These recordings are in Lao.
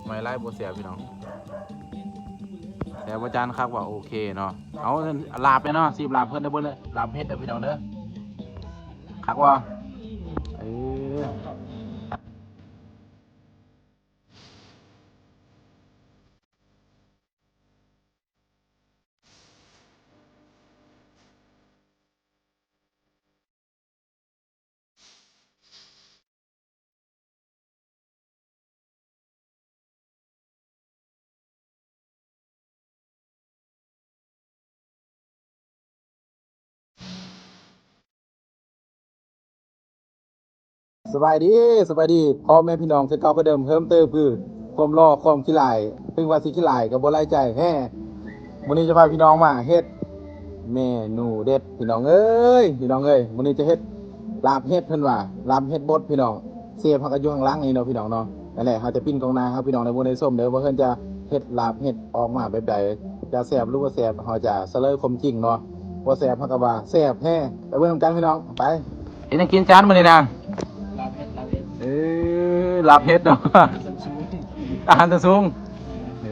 ໄມ້ລາຍບໍ່ແຊບພີ່ນ້ອງ. ແຊບບໍ່ຈານ? ຄັກວ່າ ໂອເຄເນາະ. ເອົາລາບແດ່ເນາະ ຊີບລາບເພິ່ນເດີ ເບິ່ງເດີ ລາບເຫັດເດີພີ່ນ້ອງເດີ. ຄັກວ່າ? ເອີ. ສະບາຍດີ ສະບາຍດີພໍ່ແມ່ພີ່ນ້ອງ ຄືເກົ່າຄືເດີມ ເພີ່ມເຕີມຄືຄວາມຫຼໍ່ຄວາມຂີ້ລ້າຍ ເຖິງວ່າຊິຂີ້ລ້າຍກໍບໍ່ໄດ້ໃຈແທ້. ມື້ນີ້ຈະພາພີ່ນ້ອງມາເຮັດເມນູເດັດພີ່ນ້ອງເອີຍ ພີ່ນ້ອງເອີຍ. ມື້ນີ້ຈະເຮັດລາບເຫັດ ເພິ່ນວ່າລາບເຫັດບົດພີ່ນ້ອງ. ເຊຟເຮົາກໍຢູ່ຂ້າງຫຼັງນີ້ເນາະພີ່ນ້ອງເນາະ. ນັ້ນແຫຼະ ເຮົາຈະປິ່ນກ້ອງໜ້າໃຫ້ພີ່ນ້ອງໄດ້ເບິ່ງໄດ້ຊົມເດີ ວ່າເພິ່ນຈະເຮັດລາບເຫັດອອກມາແບບໃດ ຈະແຊບຫຼືບໍ່ແຊບ ເຮົາຈະສະເຫຼີຍຄວາມຈິງເນາະ. ບໍ່ແຊບເຮົາກໍວ່າແຊບແທ້. ໄປເບິ່ງນຳກັນພີ່ນ້ອງ ໄປ. ເຮັດຫຍັງກິນຈານມື້ນີ້ນາ? ລາບເຫັດ ລາບເຫັດ. ເອີ ລາບເຫັດເນາະ ອາຫານຊັ້ນສູງ ອາຫານຊັ້ນສູງ. ເອີ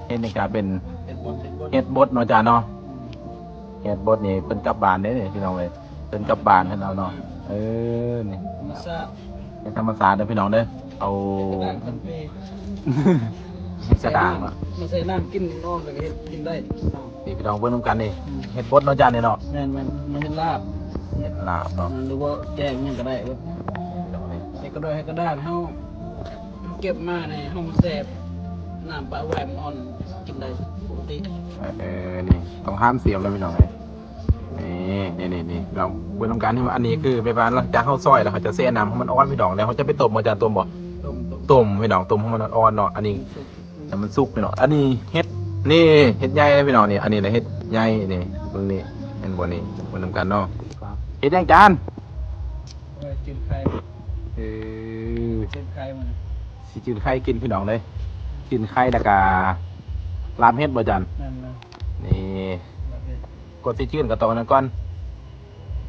ເຫັດນີ້ກະເປັນເຫັດບົດ ເຫັດບົດເນາະຈານເນາະ. ເຫັດບົດນີ້ເພິ່ນກັບບ້ານເດ້ນີ້ພີ່ນ້ອງເອີຍ ເພິ່ນກັບບ້ານເພິ່ນເອົາເນາະ. ເອີ ນີ້ທຳມະຊາດ ເປັນທຳມະຊາດເດີພີ່ນ້ອງເດີ. ເອົາ ໃສ່ນ້ຳ ມາໃສ່ນ້ຳກິນນອນ ແລ້ວກໍເຮັດກິນໄດ້. ນີ້ພີ່ນ້ອງເບິ່ງນຳກັນນີ້ ເຫັດບົດເນາະຈານນີ້ເນາະ. ແມ່ນໆ ມາເຮັດລາບ ເຮັດລາບເນາະ ຫຼືວ່າແກງຫຍັງກໍໄດ້ເບິດ. ເຮັດກະດ້ອຍ ເຮັດກະດ້ານ ເຮົາເກັບມາໃນຫ້ອງແຊ່ ນ້ຳປະໄວ້ມັນອ່ອນ ກິນໄດ້ປົກກະຕິ. ເອີ ນີ້ຕ້ອງຫ້າມເສຍບແລ້ວພີ່ນ້ອງເອີຍ. ນີ້ ນີ້ ນີ້ ນີ້ ລອງເບິ່ງນຳກັນ. ອັນນີ້ຄືແບບວ່າຫຼັງຈາກເຮົາຊອຍແລ້ວ ເຮົາຈະແຊ່ນ້ຳໃຫ້ມັນອ່ອນພີ່ນ້ອງ ແລ້ວເຮົາຈະໄປຕົ້ມບໍ່ຈານ? ຕົ້ມບໍ່? ຕົ້ມ ຕົ້ມ ຕົ້ມພີ່ນ້ອງ ຕົ້ມໃຫ້ມັນອ່ອນໆເນາະ. ອັນນີ້ໃຫ້ມັນສຸກພີ່ນ້ອງ. ອັນນີ້ເຫັດ ນີ້ເຫັດໃຫຍ່ພີ່ນ້ອງ ນີ້ ອັນນີ້ນະເຫັດໃຫຍ່ນີ້ ເບິ່ງນີ້ ເຫັນບໍ່ນີ້ ເບິ່ງນຳກັນເນາະ. ເຮັດຫຍັງຈານ? ເອີ ຈືນໄຂ່ ເອີ ຈືນໄຂ່ມື້ນີ້ ຊິຈືນໄຂ່ກິນພີ່ນ້ອງເອີຍ. ຈືນໄຂ່ແລ້ວກະລາບເຫັດບໍ່ຈານ? ແມ່ນໆ ນີ້ ລາບເຫັດ ກ່ອນຊິຈືນກໍຕ້ອງອັນນັ້ນກ່ອນ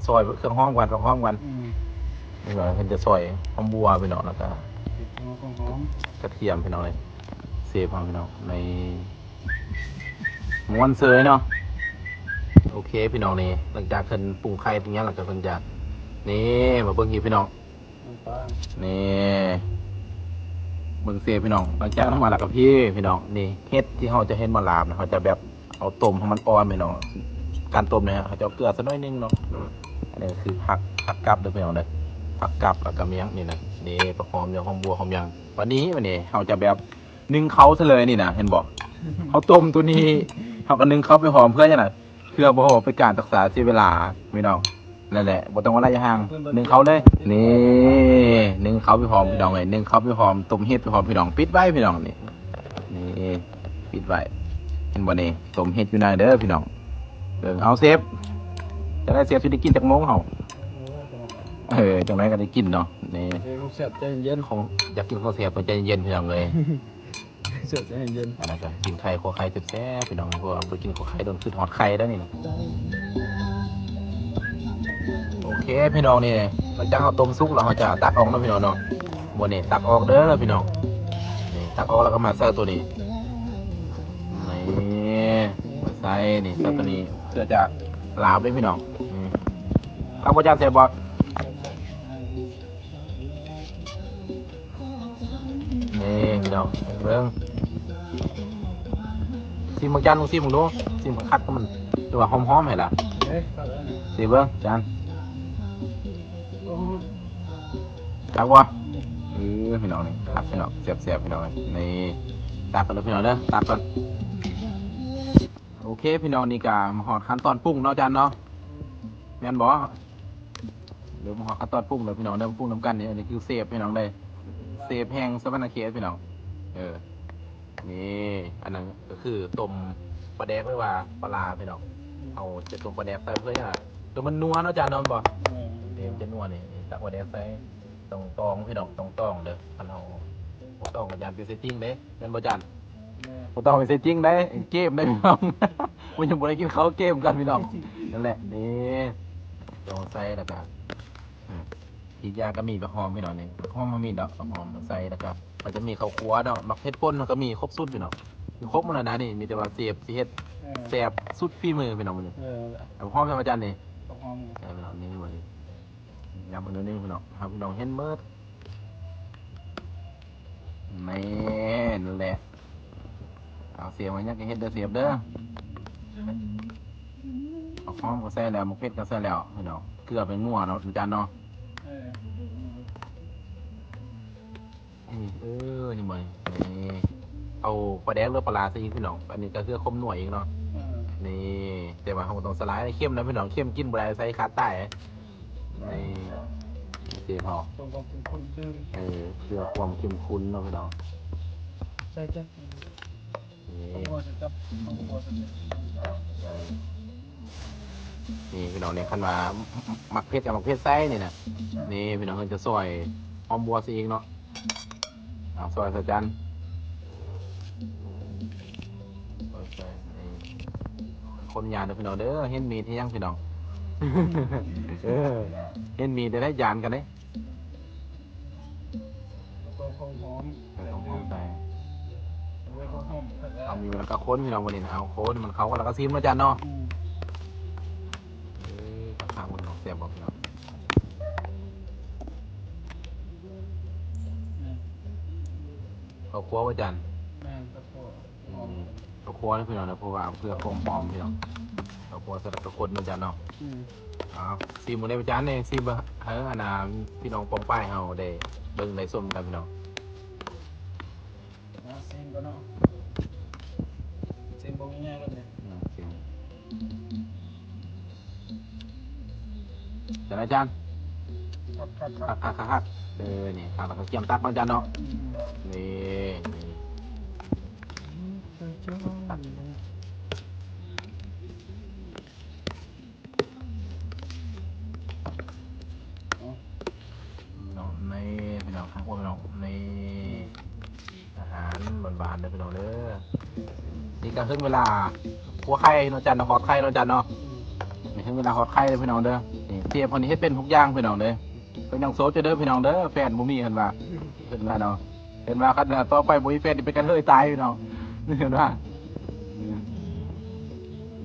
ຊອຍເຄື່ອງຫອມກ່ອນ ເຄື່ອງຫອມກ່ອນ. ອືມ ນີ້ວ່າເພິ່ນຈະຊອຍຫອມບົວພີ່ນ້ອງ ແລ້ວກະ ຫອມ ຫອມ ກະທຽມພີ່ນ້ອງເອີຍ. ເຊຟເຮົາພີ່ນ້ອງ ນີ້ ມ່ວນເຊີຍເນາະ. ໂອເຄພີ່ນ້ອງ ນີ້ຫຼັງຈາກເພິ່ນປຸງໄຂ່ປຸງຫຍັງແລ້ວກໍເພິ່ນຈະ ນີ້ ມາເບິ່ງອີກພີ່ນ້ອງ ນີ້ ເບິ່ງເຊຟພີ່ນ້ອງ. ຫຼັງຈາກນັ້ນມາແລ້ວກໍພີ່ ພີ່ນ້ອງ ນີ້ເຫັດທີ່ເຮົາຈະເຮັດມາລາບນະ ເຮົາຈະແບບເອົາຕົ້ມໃຫ້ມັນອ່ອນພີ່ນ້ອງ. ການຕົ້ມນີ້ເຮົາຈະເອົາເກືອໃສ່ໜ້ອຍໜຶ່ງເນາະ. ອັນນີ້ຄືຜັກ ຜັກກັບເດີພີ່ນ້ອງເດີ ຜັກກັບ ແລ້ວກໍມີຫຍັງນີ້ນະ ນີ້ ຜັກຫອມ ຫອມບົວ ຫອມຫຍັງ. ບັດນີ້ ບັດນີ້ເຮົາຈະແບບ ໜຶ້ງເຂົ້າໃສ່ເລີຍນີ້ນະ ເຫັນບໍ່? ເຮົາຕົ້ມໂຕນີ້ ເຮົາກໍໜຶ້ງເຂົ້າໄປພ້ອມ ເພື່ອຫຍັງນະ? ເພື່ອບໍ່ໃຫ້ເປັນການສຶກສາເສຍເວລາພີ່ນ້ອງ. ນັ້ນແຫຼະ ບໍ່ຕ້ອງວ່າຫຼາຍຢ່າງ ໜຶ້ງເຂົ້າເລີຍ. ນີ້ ໜຶ້ງເຂົ້າໄປພ້ອມພີ່ນ້ອງເອີຍ ໜຶ້ງເຂົ້າໄປພ້ອມ ຕົ້ມເຫັດໄປພ້ອມພີ່ນ້ອງ. ປິດໄວ້ພີ່ນ້ອງ ນີ້ ນີ້ ປິດໄວ້ ເຫັນບໍ່ນີ້? ຕົ້ມເຫັດຢູ່ນະເດີພີ່ນ້ອງ. ເບິ່ງ ເອົາເຊຟ ຈັ່ງໃດເຊຟຊິໄດ້ກິນຈັກໂມງເຮົາ? ເອີ ຈັ່ງໃດກໍໄດ້ກິນເນາະ. ນີ້ ເຮັດຂອງແຊບໃຈເຢັນ ຂອງ ຢາກກິນຂອງແຊບຕ້ອງໃຈເຢັນພີ່ນ້ອງເອີຍ. ເສບໃຈເຢັນ ອັນນັ້ນກໍກິນໄຂ່ ຂົ້ວໄຂ່ແຊບໆ ພີ່ນ້ອງ ເພາະວ່າບໍ່ໄດ້ກິນຂົ້ວໄຂ່ດົນ ຄຶດຮອດໄຂ່ແລ້ວນີ້. ໂອເຄພີ່ນ້ອງ ນີ້ ຫຼັງຈາກເຮົາຕົ້ມສຸກແລ້ວ ເຮົາຈະຕັກອອກເນາະພີ່ນ້ອງເນາະ. ມື້ນີ້ຕັກອອກເດີພີ່ນ້ອງ ນີ້ ຕັກອອກແລ້ວກໍມາໃສ່ໂຕນີ້ ນີ້ ມາໃສ່ນີ້ ໃສ່ໂຕນີ້ ເພື່ອຈະລາບເດ້ພີ່ນ້ອງ. ນີ້ ຄັກບໍ່ຈານ ແຊບບໍ່? ນີ້ພີ່ນ້ອງ ເບິ່ງ ຊີມເບິ່ງຈານ ຊີມເບິ່ງດູ ຊີມຄັກໆ ມັນ ຫຼືວ່າຫອມໆ ໃຫ້ລະ ຊີມເບິ່ງຈານ ຄັກບໍ່? ເອີ ພີ່ນ້ອງ ນີ້ຄັກພີ່ນ້ອງ ແຊບໆ ພີ່ນ້ອງ. ນີ້ ຕັກກ່ອນເດີພີ່ນ້ອງເດີ ຕັກກ່ອນ. ໂອເຄພີ່ນ້ອງ ນີ້ກະມາຮອດຂັ້ນຕອນປຸງເນາະຈານເນາະ ແມ່ນບໍ່? ເລີ່ມມາຮອດຂັ້ນຕອນປຸງແລ້ວພີ່ນ້ອງເດີ ປຸງນຳກັນນີ້. ອັນນີ້ຄືເຊຟພີ່ນ້ອງເດີ ເຊຟແຫ່ງສະຫວັນນະເຂດພີ່ນ້ອງ. ເອີ ນີ້ ອັນນັ້ນກໍຄືຕົ້ມປາແດກ ຫຼືວ່າປາຫຼ້າພີ່ນ້ອງ. ເຮົາຈະຕົ້ມປາແດກໃສ່ເພື່ອຫຍັງ? ຕົວມັນນົວເນາະຈານເນາະ ແມ່ນບໍ່? ແມ່ນ ນີ້ມັນຈະນົວນີ້ ຕັກປາແດກໃສ່ ຕ້ອງຕອງພີ່ນ້ອງ ຕ້ອງຕອງເດີ. ຄັນເຮົາບໍ່ຕອງກໍຢ້ານເປັນເສຍຈິງເດ້ ແມ່ນບໍ່ຈານ? ແມ່ນ ບໍ່ຕອງເປັນເສຍຈິງໄດ໋ ເກມໄດ໋ພີ່ນ້ອງ. ມັນຍັງບໍ່ໄດ້ກິນເຂົ້າ ເກມກັນພີ່ນ້ອງ. ນັ້ນແຫຼະ ນີ້ ຕອງໃສ່ແລ້ວກໍ ອີກຢ່າງກໍມີຜັກຫອມພີ່ນ້ອງ ນີ້ ຜັກຫອມເຮົາມີດອກ ຜັກຫອມໃສ່ແລ້ວກໍ ກໍຈະມີເຂົ້າຂົ້ວເນາະ ໝາກເຜັດປົ່ນ ເຮົາກໍມີຄົບຊຸດພີ່ນ້ອງ ມີຄົບໝົດແລ້ວນະນີ້ ມີແຕ່ວ່າເຊຟຊິເຮັດ ເອີ ແຊບສຸດຝີມືພີ່ນ້ອງມື້ນີ້ ເອີ ເອົາຫອມໃສ່ອາຈານນີ້ ຫອມ ໃສ່ພີ່ນ້ອງນີ້ມື້ນີ້ ຍຳເບິ່ງໜ້ອຍໜຶ່ງພີ່ນ້ອງ ໃຫ້ພີ່ນ້ອງເຫັນເໝິດ ແມ່ນແຫຼະ ເອົາເຊຟ ຫຍັງກໍເຮັດເດີເຊຟເດີ ຫອມກໍໃສ່ແລ້ວ ໝາກເຜັດກໍໃສ່ແລ້ວພີ່ນ້ອງ ເກືອ ແປ້ງນົວເນາະ ອາຈານເນາະ ເອີ ນີ້ ເອີ ນີ້ ນີ້ ເອົາປາແດກ ຫຼື ປາຫຼ້າໃສ່ອີກພີ່ນ້ອງ ອັນນີ້ກໍເພື່ອຄວາມນົວອີກເນາະ ເອີ ນີ້ ແຕ່ວ່າເຮົາບໍ່ຕ້ອງສະຫຼາຍ ເຄັມນະພີ່ນ້ອງ ເຄັມກິນບໍ່ໄດ້ ໃສ່ຂາດຕາຍ ນີ້ ເຊຟເຮົາ ເພື່ອຄວາມເຂັ້ມຂຸ້ນ ເອີ ເພື່ອຄວາມເຂັ້ມຂຸ້ນເນາະພີ່ນ້ອງ ໃສ່ຈັກ ນີ້ ນີ້ພີ່ນ້ອງ ນີ້ຄັນວ່າໝາກເຜັດກັບໝາກເຜັດໃສ່ນີ້ນະ ນີ້ພີ່ນ້ອງ ເພິ່ນຈະຊອຍຫອມບົວໃສ່ອີກເນາະ ເອົາ ຊອຍໃສ່ຈານ ຊອຍໃສ່ ນີ້ ຄົນຫຍາດເດີພີ່ນ້ອງເດີ ເຫັນມີດເຮັດຫຍັງພີ່ນ້ອງ ເອີ ເຫັນມີດໄດ້ຫຍາດກັນເດ້ ແລ້ວກໍຫອມ ແລ້ວກໍຫອມໃສ່ ເອົາມີ ແລ້ວກໍຄົນພີ່ນ້ອງ ບັດນີ້ນະ ເອົາຄົນໃຫ້ມັນເຂົ້າກັນ ແລ້ວກໍຊີມເນາະ ອາຈານເນາະ ອືມ ເອີ ຄັກໆ ເບິ່ງເນາະ ແຊບບໍ່ພີ່ນ້ອງ ແມ່ນ ເຂົ້າຄົວບໍ່ອາຈານ ແມ່ນ ເຂົ້າຄົວ ອືມ ເຂົ້າຄົວເນາະພີ່ນ້ອງເນາະ ເພາະວ່າເພື່ອຄວາມຫອມພີ່ນ້ອງ ເຂົ້າຄົວໃສ່ແລ້ວກໍຄົນເນາະອາຈານເນາະ ອືມ ເອົາ ຊີມເບິ່ງເດີອາຈານເດ້ ຊີມເບິ່ງ ເອີ ອັນນ່າ ພີ່ນ້ອງປ້ອງປາຍເຮົາໄດ້ເບິ່ງໄດ້ຊົມກັນພີ່ນ້ອງ ເອົາ ຊີມກ່ອນເນາະ ຊີມເບິ່ງງ່າຍໆ ເລີຍ ອືມ ຊີມ ຈານອາຈານ ຄັກໆໆ ຄັກໆໆ ເອີ ນີ້ ຄັກແລ້ວກໍກຽມຕັກເນາະອາຈານເນາະ ອືມ ນີ້ ນີ້ ເນາະ ນີ້ພີ່ນ້ອງ ຄັກບໍ່ພີ່ນ້ອງ ນີ້ ອືມ ອາຫານບ້ານໆເດີພີ່ນ້ອງເດີ ນີ້ກໍເຖິງເວລາຄົວໄຂ່ເນາະອາຈານເນາະ ທອດໄຂ່ເນາະອາຈານເນາະ ນີ້ເຖິງເວລາທອດໄຂ່ເດີພີ່ນ້ອງເດີ ນີ້ເຊຟເຮົານີ້ເຮັດເປັນທຸກຢ່າງພີ່ນ້ອງເດີ ເພິ່ນຍັງໂສດຢູ່ເດີພີ່ນ້ອງເດີ ແຟນບໍ່ມີເພິ່ນວ່າ ເພິ່ນວ່າເນາະ ເພິ່ນວ່າຄັນຕໍ່ໄປບໍ່ມີແຟນນີ້ເປັນກະເທີຍຕາຍພີ່ນ້ອງ ເພິ່ນວ່າ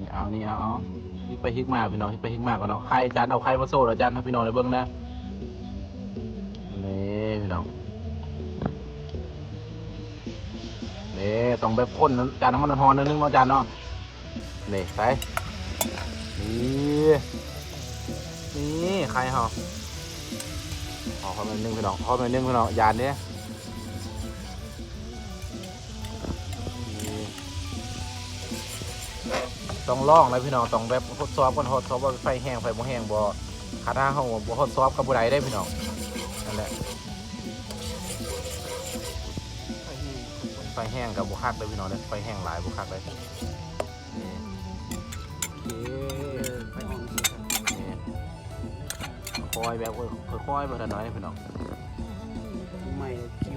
ນີ້ເອົາ ນີ້ເອົາ ເອົາ ຮີບໄປຮີບມາພີ່ນ້ອງ ຮີບໄປຮີບມາກ່ອນເນາະ ໄຂ່ອາຈານ ເອົາໄຂ່ມາໂຊໃຫ້ພີ່ນ້ອງໄດ້ເບິ່ງນະ ນີ້ພີ່ນ້ອງ ນີ້ ຕ້ອງແບບຄົນ ອາຈານ ໃຫ້ມັນຮ້ອນໆໜ້ອຍໜຶ່ງເນາະອາຈານເນາະ ນີ້ ໃສ່ ນີ້ ນີ້ ໄຂ່ເຮົາ ເອົາ ເອົາໜ້ອຍໜຶ່ງພີ່ນ້ອງ ເອົາໜ້ອຍໜຶ່ງພີ່ນ້ອງ ຢ້ານເດ້ ນີ້ ຕ້ອງລອງແຫຼະພີ່ນ້ອງ ຕ້ອງແບບທົດສອບກ່ອນ ທົດສອບວ່າໄຟແຮງ ໄຟບໍ່ແຮງບໍ່ ຄັນຖ້າເຮົາບໍ່ທົດສອບກໍບໍ່ໄດ້ເດ້ພີ່ນ້ອງ ນັ້ນແຫຼະ ໄຟແຮງກໍບໍ່ຄັກເດ້ພີ່ນ້ອງເດີ ໄຟແຮງຫຼາຍບໍ່ຄັກເດ້ ນີ້ ໂອເຄ ນີ້ ຄ່ອຍແບບ ຄ່ອຍໆ ເບິ່ງເທື່ອໜ້ອຍພີ່ນ້ອງ ໃໝ່ຄິວ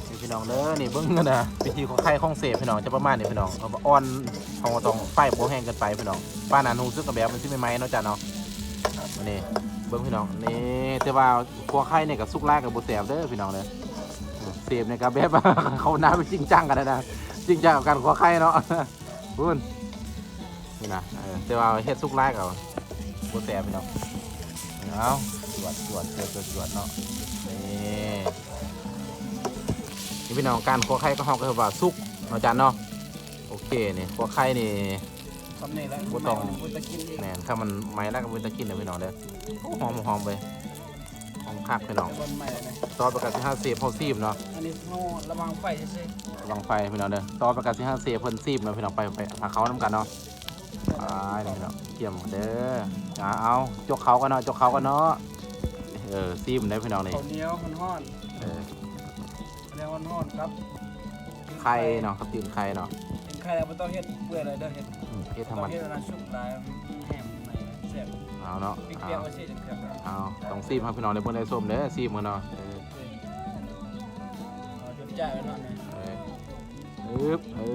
ນີ້ພີ່ນ້ອງເດີ ນີ້ເບິ່ງກັນນະ ວິທີຂອງໄຂ່ຂອງເຊຟພີ່ນ້ອງ ຈະປະມານນີ້ພີ່ນ້ອງ ເອົາອ່ອນ ເຮົາຕ້ອງໄຟບໍ່ແຮງເກີນໄປພີ່ນ້ອງ ປານນັ້ນຮູ້ສຶກວ່າແບບມັນຊິໄໝ້ໆເນາະອາຈານເນາະ ນີ້ ເບິ່ງພີ່ນ້ອງ ນີ້ ແຕ່ວ່າຂົ້ວໄຂ່ນີ້ກໍສຸກຫຼາຍກໍບໍ່ແຊບເດີພີ່ນ້ອງເດີ ເຊຟນີ້ກໍແບບ ເຂົ້າໜ້າໄປຈິງຈັງກັນນະ ຈິງຈັງກັບການຂົ້ວໄຂ່ເນາະ ພຸ້ນ ນີ້ນະ ເອີ ແຕ່ວ່າເຮັດສຸກຫຼາຍກໍບໍ່ແຊບພີ່ນ້ອງ ເອົາ ຈວດ ຈວດ ຈວດ ຈວດ ເນາະ ນີ້ ນີ້ພີ່ນ້ອງ ການຂົ້ວໄຂ່ຂອງເຮົາກໍຖືວ່າສຸກເນາະອາຈານເນາະ ໂອເຄ ນີ້ ຂົ້ວໄຂ່ນີ້ ສ່ຳນີ້ແຫຼະ ບໍ່ຕ້ອງ ບໍ່ຕາກິນອີກ ແມ່ນ ຄັນມັນໄໝ້ແລ້ວກໍບໍ່ຕາກິນເດີພີ່ນ້ອງເດີ ໂອ້ ຫອມ ຫອມເວີຍ ຫອມຄັກພີ່ນ້ອງ ແຕ່ບໍ່ໄໝ້ແລ້ວນະ ຕໍ່ໄປກໍຊິຫາເຊຟເຮົາຊີມເນາະ ອັນນີ້ເຮົາລະວັງໄຟຊື່ໆ ລະວັງໄຟພີ່ນ້ອງເດີ ຕໍ່ໄປກໍຊິຫາເຊຟເພິ່ນຊີມເນາະພີ່ນ້ອງ ໄປ ໄປຫາເຂົ້ານຳກັນເນາະ ໄປເດີພີ່ນ້ອງ ກຽມເດີ ອາ ເອົາ ຈົກເຂົ້າກ່ອນເນາະ ຈົກເຂົ້າກ່ອນເນາະ ເອີ ຊີມເດີພີ່ນ້ອງນີ້ ເຂົ້າໜຽວຮ້ອນໆ ເອີ ແນວຮ້ອນໆ ຄັບ ໄຂ່ເນາະ ກັບຕີນໄຂ່ເນາະ ຕີນໄຂ່ແລ້ວບໍ່ຕ້ອງເຮັດເປື່ອຍເລີຍເດີ ເຮັດ ອືມ ເຮັດໃຫ້ມັນ ເຮັດໃຫ້ມັນສຸກຫຼາຍ ມັນແຫ້ງໃໝ່ແຊບ ເອົາເນາະ ປີກໆ ເອົາ ໄວ້ຊິເຮັດ ເອົາ ຕ້ອງຊີມໃຫ້ພີ່ນ້ອງໄດ້ເບິ່ງໄດ້ຊົມເດີ ຊີມເບິ່ງເນາະ ເອີ ເອົາຈົນຈ້າຍເນາະ ເອີ ອຶບ ເອີ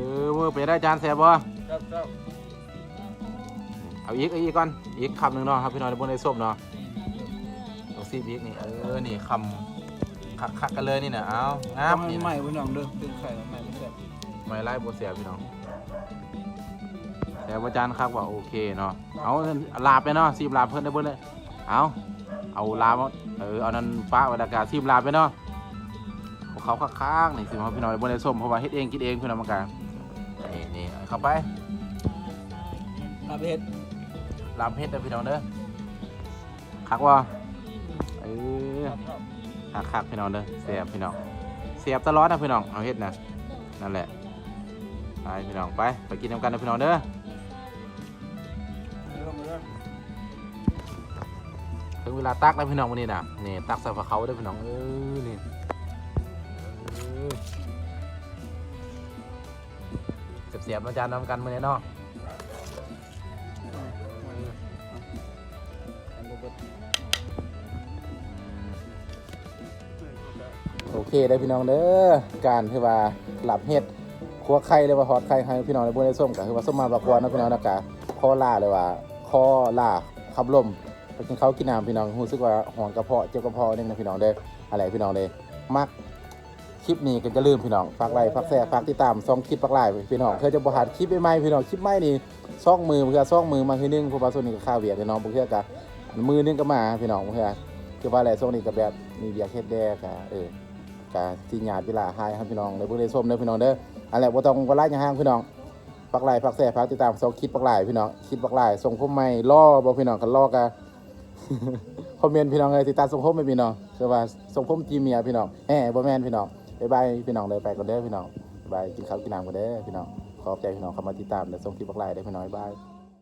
ເປັນໃດອາຈານ ແຊບບໍ່? ແຊບໆ ເອົາອີກ ເອົາອີກກ່ອນ ອີກຄຳໜຶ່ງເນາະ ໃຫ້ພີ່ນ້ອງໄດ້ເບິ່ງໄດ້ຊົມເນາະ ອືມ ຕ້ອງຊີມອີກນີ້ ເອີ ນີ້ຄຳ ຄັກໆ ກັນເລີຍນີ້ນະ. ເອົາ ງາມນີ້ນະ ໃໝ່ພີ່ນ້ອງເດີ ເປັນໄຂ່ໃໝ່ບໍ່ແຊບ ໃໝ່ຫຼາຍບໍ່ແຊບພີ່ນ້ອງ. ແຕ່ວ່າຈານຄັກວ່າໂອເຄເນາະ. ເອົາລາບໄປເນາະ ຊີມລາບເພິ່ນໄດ້ເບິ່ງເລີຍ. ເອົາ ເອົາລາບ ເອີ ເອົານັ້ນປະໄວ້ ແລ້ວກະຊີມລາບໄປເນາະ. ເອົາເຂົ້າຄັກໆ ນີ້ຊິໃຫ້ພີ່ນ້ອງໄດ້ເບິ່ງໄດ້ຊົມ ເພາະວ່າເຮັດເອງກິນເອງພີ່ນ້ອງ. ມັນກະນີ້ ນີ້ເຂົ້າໄປ ລາບເຫັດ ລາບເຫັດເດີພີ່ນ້ອງເດີ. ຄັກບໍ່? ເອີ ຄັກໆ ພີ່ນ້ອງເດີ ແຊບພີ່ນ້ອງ ແຊບຕະຫຼອດນະພີ່ນ້ອງ ເຮົາເຮັດນະ. ນັ້ນແຫຼະ ໄປພີ່ນ້ອງ ໄປ ໄປກິນນຳກັນເດີພີ່ນ້ອງເດີ. ເຖິງເວລາຕັກແລ້ວພີ່ນ້ອງ ມື້ນີ້ນະ. ນີ້ ຕັກໃສ່ພາເຂົ້າເດີພີ່ນ້ອງ. ເອີ ນີ້ ເອີ ແຊບໆ ມາຈານນຳກັນມື້ນີ້ເນາະ. ໂອເຄເດີພີ່ນ້ອງເດີ ການຄືວ່າລາບເຫັດ ຂົ້ວໄຂ່ ຫຼືວ່າທອດໄຂ່ ໃຫ້ພີ່ນ້ອງໄດ້ເບິ່ງໄດ້ຊົມ ກໍຄືວ່າສົມມາພາຄວນເນາະພີ່ນ້ອງເນາະ. ກໍຂໍລາ ຫຼືວ່າຂໍລາຂັບລົມໄປກິນເຂົ້າກິນນ້ຳພີ່ນ້ອງ. ຮູ້ສຶກວ່າຮ້ອນກະເພາະ ເຈັບກະເພາະໜຶ່ງນະພີ່ນ້ອງເດີ. ອັນໃດພີ່ນ້ອງເດີ ມັກ ຄລິບນີ້ກໍຢ່າລືມພີ່ນ້ອງ ຝາກໄລ້ ຝາກແຊ ຝາກຕິດຕາມຊ່ອງຄິດບັກຫຼາຍພີ່ນ້ອງ ເພື່ອຈະບໍ່ພາດຄລິບໃໝ່ໆ ພີ່ນ້ອງ. ຄລິບໃໝ່ນີ້ສອງມື້ ບາງເທື່ອສອງມື້ມາເທື່ອໜຶ່ງ ເພາະວ່າຊ່ວງນີ້ກໍຄາວຽກເນາະ. ບາງເທື່ອກໍມື້ໜຶ່ງກໍມາພີ່ນ້ອງ. ບາງເທື່ອຄືວ່າແຫຼະ ຊ່ວງນີ້ກໍແບບມີວຽກເຮັດແດ່ ກໍ ເອີ ກໍຊິຍາດເວລາຖ່າຍໃຫ້ພີ່ນ້ອງໄດ້ເບິ່ງໄດ້ຊົມເດີພີ່ນ້ອງເດີ. ອັນແຫຼະ ບໍ່ຕ້ອງວ່າຫຼາຍຫຍັງພີ່ນ້ອງ ຝາກໄລ້ ຝາກແຊ ຝາກຕິດຕາມຊ່ອງຄິດບັກຫຼາຍພີ່ນ້ອງ. ຄິດບັກຫຼາຍ ຊົງຜົມໃໝ່ ຫຼໍ່ບໍ່ພີ່ນ້ອງ? ຄັນຫຼໍ່ກໍ ຄອມເມັນພີ່ນ້ອງເອີຍ ຕິດຕາມຊົງຜົມໃຫ້ພີ່ນ້ອງ ຄືວ່າຊົງຜົມຈີເມຍພີ່ນ້ອງ. ແອ ບໍ່ແມ່ນພີ່ນ້ອງ. ບາຍບາຍພີ່ນ້ອງເດີ ໄປກ່ອນເດີພີ່ນ້ອງ. ບາຍບາຍ ກິນເຂົ້າກິນນ້ຳກ່ອນເດີພີ່ນ້ອງ. ຂອບໃຈພີ່ນ້ອງເຂົ້າມາຕິດຕາມ ແລະ ຊົງຄລິບບັກຫຼາຍເດີພີ່ນ້ອງ. ບາຍບາຍ.